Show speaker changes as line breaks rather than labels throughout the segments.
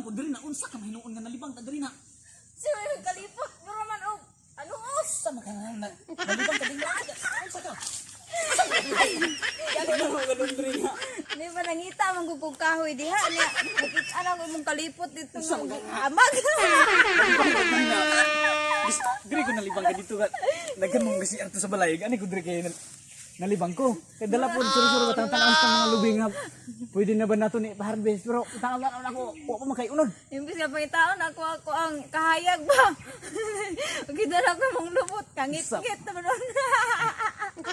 ko diri na, unsa ka mahinuon nga nalibang ta diri na?
Siya may kalipot. Mura man og ano os.
Unsa man ka nga nalibang ta diri na? Unsa ka? Kaya mo ganun diri nga.
Di ba nangita man gud kog kahoy diha niya. Nakita na ko imong kalipot dito
Unsa man
nga
ka?
amag.
Diri ko nalibang ka dito ka. Daghan mong kasi ato sa balay. Ani ko diri kay nalibang ko. Kay dala po suro-suro ba tanaw sa mga lubing nga. Pwede na ba nato ni harvest, pero tanaw na ako wa pa man kay unod.
Imbis nga pangitaon ako ako ang kahayag ba. Gidala ko mong lubot kangit-ngit naman.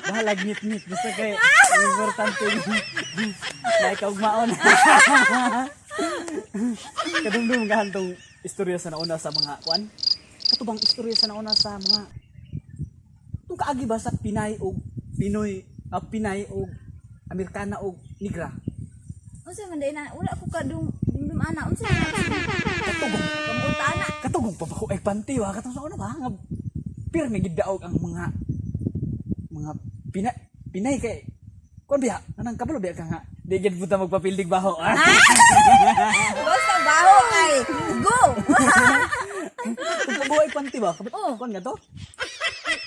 Bahalag ngit-ngit basta kay importante na ikaw maon. Kadumdum ka tong istorya sa nauna sa mga kuan. Katubang istorya sa nauna sa mga tong kaagi ba sa Pinay og Pinoy, Pinay og Amerikana og Negra.
Unsa man day na wala ko kadung dumdum ana, unsa man
Katugong
pamuta ana.
Katugong pa ba ko ay panty wa katong sa una ba nga pirmi gid daog ang mga Pinay Pinay kay kuan biya anang kabalo biya ka nga di gid puta magpapildig baho. Ah.
Basta baho ay go.
Kung pabuhay panty ba? Kabit,
Oo.
kuan nga to?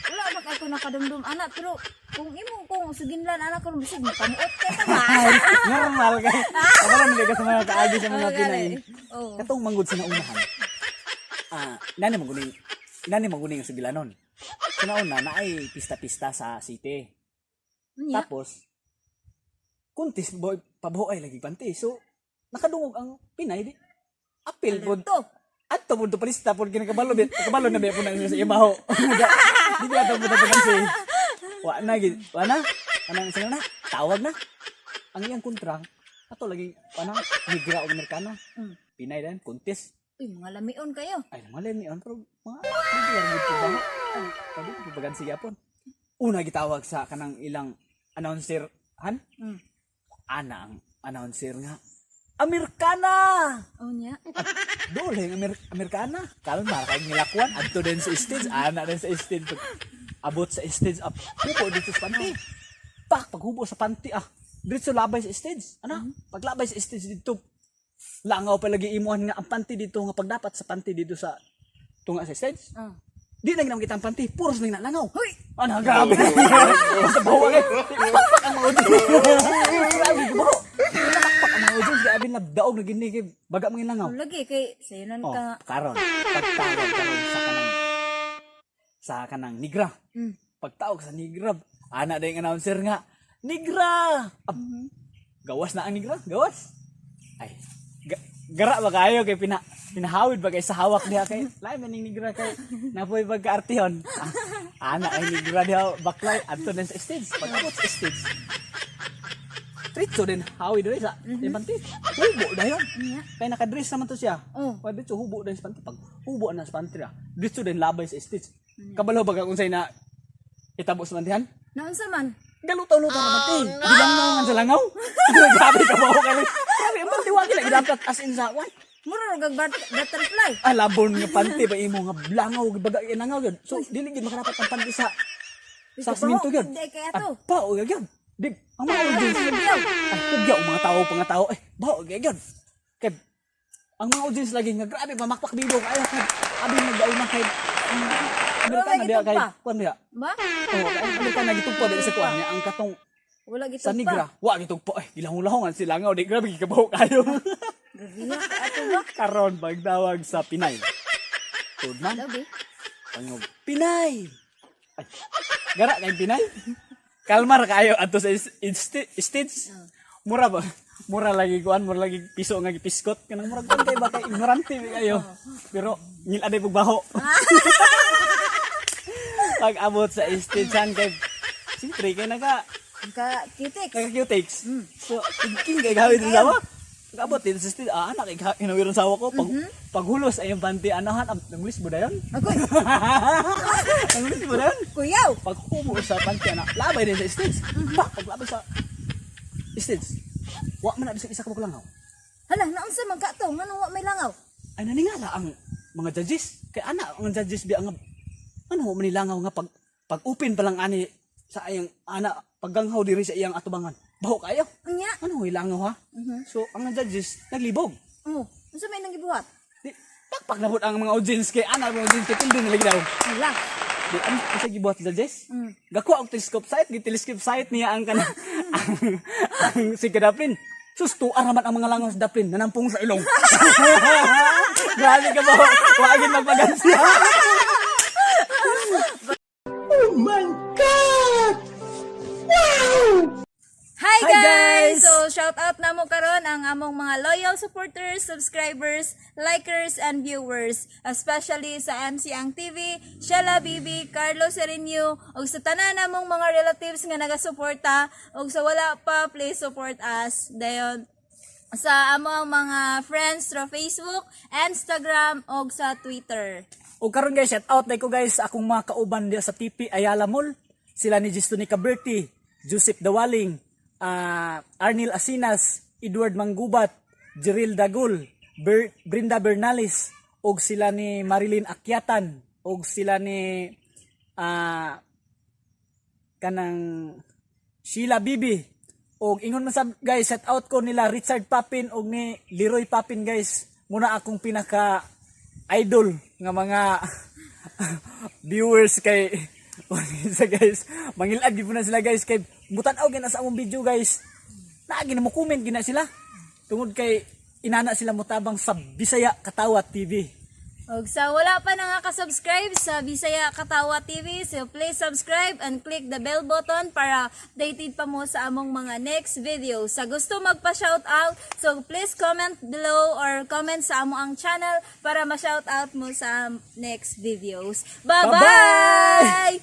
Wala ba kay ko nakadumdum ana, pero kung imo kung suginlan ana karon bisag pamuot kay ta ba.
Ay, normal kay. Kabalo man ka sa mga kaagi sa mga
Oo,
Pinay.
gani. Oo.
Katong manggod sa naunahan. Ah, nani manguning ang sugilanon. Sa nauna na ay pista-pista sa city.
Unya.
Tapos kuntis boy pabuhay lagi panty. So nakadungog ang Pinay di apil pod.
To.
Adto pod to palista pod kinakabalo bit kabalo na biya po na sa ibaho. Di biya to pod pansi. Wa na gid, wa na. Anang sa na tawag na. Ang iyang kontra ato lagi wa na migra og Amerikano. Pinay din kuntis.
Uy, mga lamion kayo.
Ay, malay ni on pero mga regular gid po ba? Ay, pwede po bagan siya pon. Una gitawag sa kanang ilang announcer han? Ana ang announcer nga. Amerikana!
Unya.
Dole ang Amerikana. Kalma kay nilakwan adto din sa stage, ana din sa stage. Pag abot sa stage up, hubo dito sa panty. Pak paghubo sa panty ah. Diretso labay sa stage. Ana, paglabay sa stage dito langaw pa lagi imuhan nga ang panty dito nga pagdapat sa panty dito sa tunga sa stage. Di na ginamit ang panty, puros na langaw.
Hoy!
Ano, grabe. Basta bawa kay. Pakpak ang mga audience. Grabe, baho. Pakpak ang mga audience. Grabe na daog na gini kay baga mga langaw.
Lagi kay sayonan
Oh,
ka.
karon pagtawag karon sa kanang Nigra. Pagtawag sa Nigra, ana na yung announcer nga, "Nigra!" Ab, gawas na ang Nigra, gawas. Ay, gara ba kayo kay pinahawid ba kay sa hawak niya kay lain man ning Nigra kay napoy pagkaartihon. Ah, ana ay Nigra diha baklay adto din sa stage. Pag-abot sa stage, diretso din hawid diri sa mm panty. Hubo dayon.
Unya.
Kay nakadress naman to siya.
Oh.
Pa diretso hubo din sa panty. Pag hubo na sa panty ah. Diretso din labay sa stage. Kabalo ba ka kung say na itabo sa pantihan?
Naunsa man?
Galutaw-lutaw na panty. Gilangaw man sa langaw. Grabe ka ba kay. Grabe ang panty wa gila gidapat as in sa one.
Mura ra kag butterfly.
Ah, labon nga panty ba imo nga langaw baga langaw gyud. So dili gyud makarapat ang panty sa
Baho,
simento gyud.
hindi kaya to.
Ah, bao gyud. Di ang mga audience ay hugyaw mga tao pa nga tao eh bao gyud. Kay ang mga audience lagi nga grabe mamakpak bibo kayo kay abi nagdaog na kay ang Amerikana diha kay
gitugpa.
kuan diha.
Ba?
Oh, kay ang Amerikana gitugpa diri sa kuan niya ang katong
Wala gitugpa.
sa Nigra. Wa gitugpa ay gilahong-lahong ang silangaw di grabe gikabaho kayo.
Grabe na ato ba?
Karon pagtawag sa Pinay. Tud man.
Labi.
Pangog. Pinay! Ay, gara kay Pinay. Kalmar kayo adto sa stage. Mura ba? Mura lagi kuan, mura lagi piso nga gipiskot kanang mura kuan kay ba kay ignorante ba kayo. Pero ngil aday pug baho. Pag abot sa stage han kay siyempre kay naka
Ka kitik.
naka cutex. So king kay gawin sa sawa. Pag abot din sa stage, ah, anak kay hinawiron sawa ko pag paghulos ay ang panty anahan ang nanglis mo dayon.
Agoy.
Nanglis mo dayon.
Kuyaw.
Pag hubo sa panty ana labay din sa stage. Pa paglabay sa stage. Wa man na bisag isa ka buok langaw.
Hala, naunsa man ka to? Ngano wa may langaw?
Ay naningala ang mga judges. Kay ana ang judges biya nga ano man nilangaw nga pag pag open pa lang ani sa iyang ana pagganghaw diri sa iyang atubangan. Baho kayo.
Unya.
Ano hilangaw ha? So ang judges naglibog.
Oh. Unsa may nang gibuhat?
Di, pakpak na pud ang mga audience kay ana mga audience kay tindi nila daw.
Hala.
Di ano sa gibuhat sa Jess? Gakuha og telescope sight, gi telescope sight niya ang kana ang si Kadaplin. Sus, tuar naman ang mga langaw sa Daplin, nanampong sa ilong. Grabe ka ba? Wagin magpagansi.
Hi,
Hi,
guys!
guys!
So shout out namo karon ang among mga loyal supporters, subscribers, likers and viewers, especially sa MC Ang TV, Shella BB, Carlo Serenio, ug sa tanan namong mga relatives nga nagasuporta ug sa wala pa, please support us. Dayon sa among mga friends through Facebook, Instagram ug sa Twitter.
O karon guys, shout out ko guys sa akong mga kauban diya sa TP Ayala Mall. Sila ni Gisto ni Caberti, Joseph Dawaling, Arnil Asinas, Edward Manggubat, Jeril Dagul, Brinda Bernales, og sila ni Marilyn Akyatan, og sila ni kanang Sheila Bibi. Og ingon man sab guys, shout out ko nila Richard Papin og ni Leroy Papin, guys. Muna akong pinaka idol nga mga viewers kay sa guys, mangilad gyud po na sila, guys, kay mutan-aw gyud na sa among video, guys. Naa gyud mo comment gyud na sila tungod kay inana sila motabang sa Bisaya Katawa TV.
Og sa wala pa na nga ka-subscribe sa Bisaya Katawa TV, so please subscribe and click the bell button para updated pa mo sa among mga next video. Sa gusto magpa-shout out, so please comment below or comment sa amo ang channel para ma-shout out mo sa next videos. Bye-bye!
Bye-bye!